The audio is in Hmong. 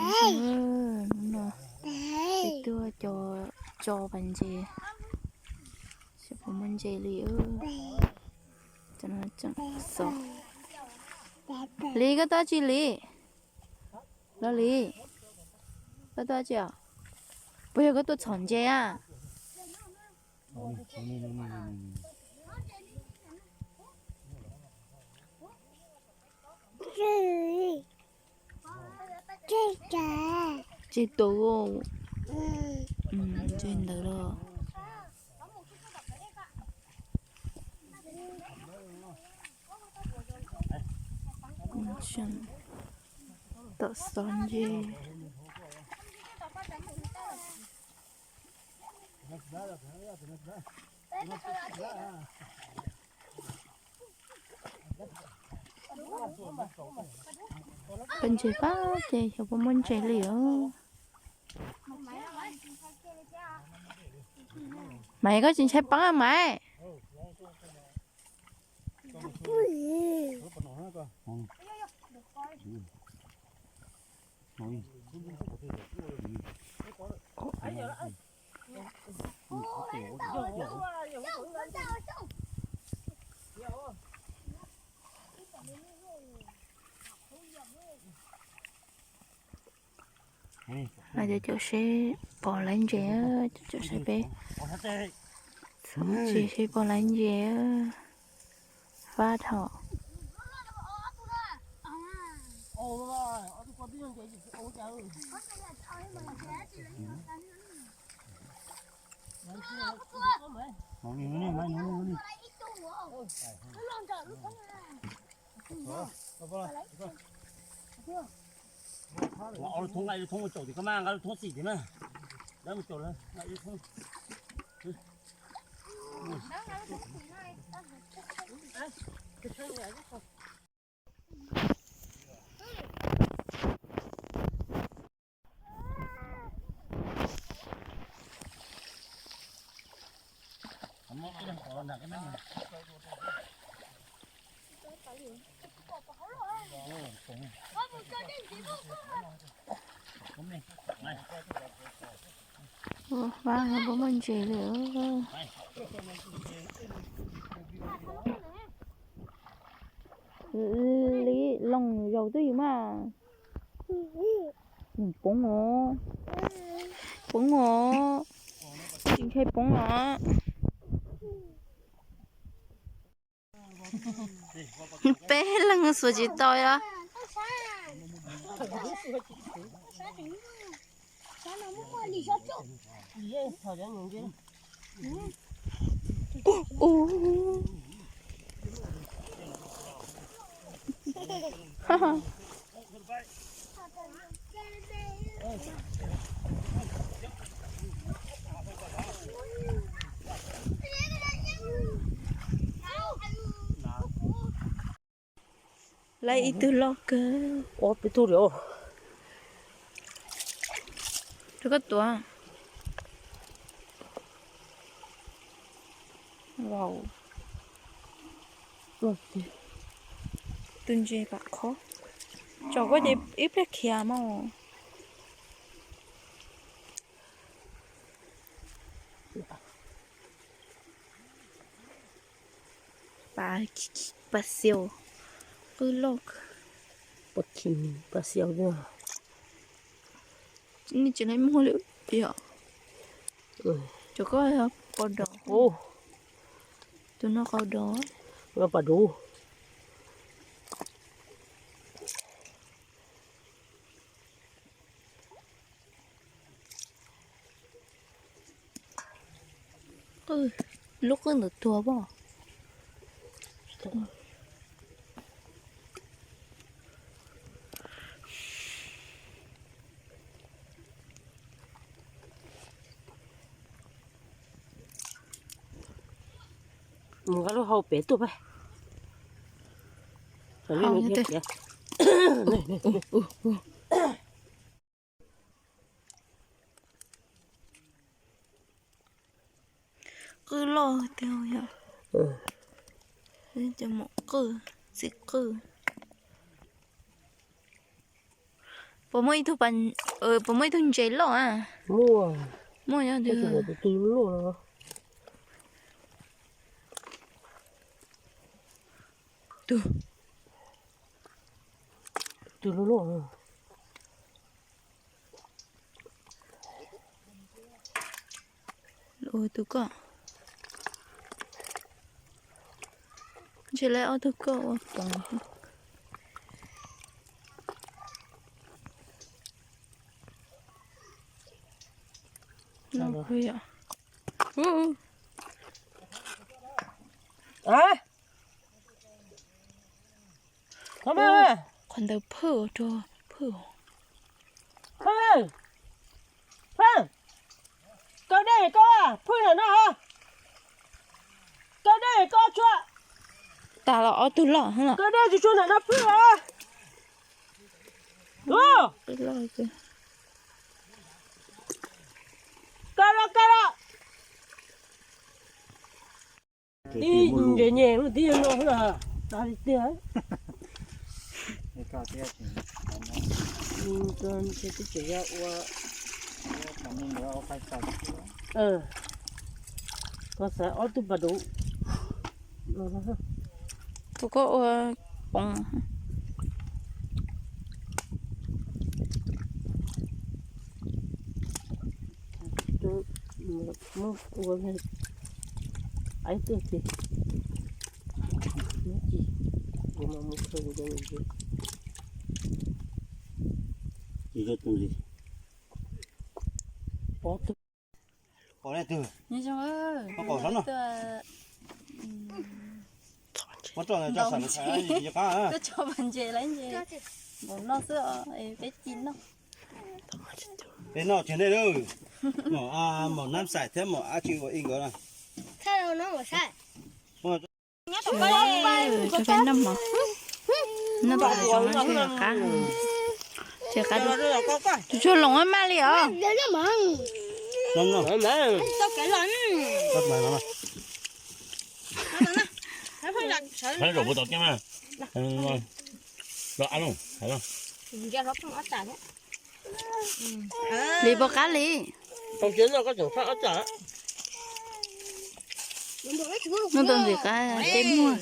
Hnub no peb tuaj tso pas ntses, xyov puas muaj ntses li. Xov Lis, koj tuaj tsi Lis? Los Lis, koj tuaj tsi os? Puas yog koj tuaj txhom ntses a? Ntses tau, ntses ntawd los. Tom xov ntses. Pas ntses pab ces xyov puas muaj ntses li os. Maiv, koj tsis ntshai poob Maiv? Cov caum seb pom lawv ntses, cov caum seb peb txhom ntses seb pom lawv ntses. Fab dhau. Lub thoob, nqa lub thoob mus caum tim koj mas, nqa lub thoob xim tim mas. Dab mus caum lawm, nqa lub thoob. Ua fab, puas muaj ntses li. Li loos zaum twj ywm mas. Poob os, poob os, tsis ntshai poob os. Peb leeg xuas tsis tau os. Lawv ib tug loj kawg. Ob peb tug li. Rau koj tuav. Wow. Tus ntses pam qhob. Tsom koj ces ib pliag khiav mas. Pas, pas xiaus, qwj loj. Pas xiaus, nej tsis laib muag li tiag. Cov koj qau dov, tus no qau dov. Pas dub. Lub qwj ntawd tuag pom. Nqa lub hau pem tuaj pab. Qwj loj tiag yom. Cov mom qwj, txiv qwj. Puas muaj ib tug, puas muaj ib tug ntses loj a? Muaj. Muaj yog tus twg loj loj no. Tus, tus loj loj. Ua tus koj. Ntshe lawv ob tug koj ua poov. Qhov ntawd phwj rau phwj. Phwj, kaw dej koj, phwj ntawm no. Kaw dej koj tsuag. Tag los ob tug loj. Kaw dej tsuag tsuag ntawm no phwj os. Kaw los kaw los. Tib ntses nyem tib no xwb, tas li tiag. Twb tseem yog ua, koj xav ob tug pas duv. Tus koj ua poov. Muab ua aib tuaj ces muab ci, kuv mas mus khaws kuv cov ntses. Tus ntses, pov tug. Pom nej twg? Pom saum no. Muab roj ntawd tso saum no, koj tso pas ntses lawm ntses. Npaum no xwb os, peb ci noj. Peb noj tsis nej lawm. Maum, maum nab xais thiab maum ab tsi ua ib nkawd na. Cov peb noj mov, noj tau zoo, tsis qab, tsis qab, tus tsuag loos maj li os. Li puas qab li? Noj tau ntxim qab, tej muag.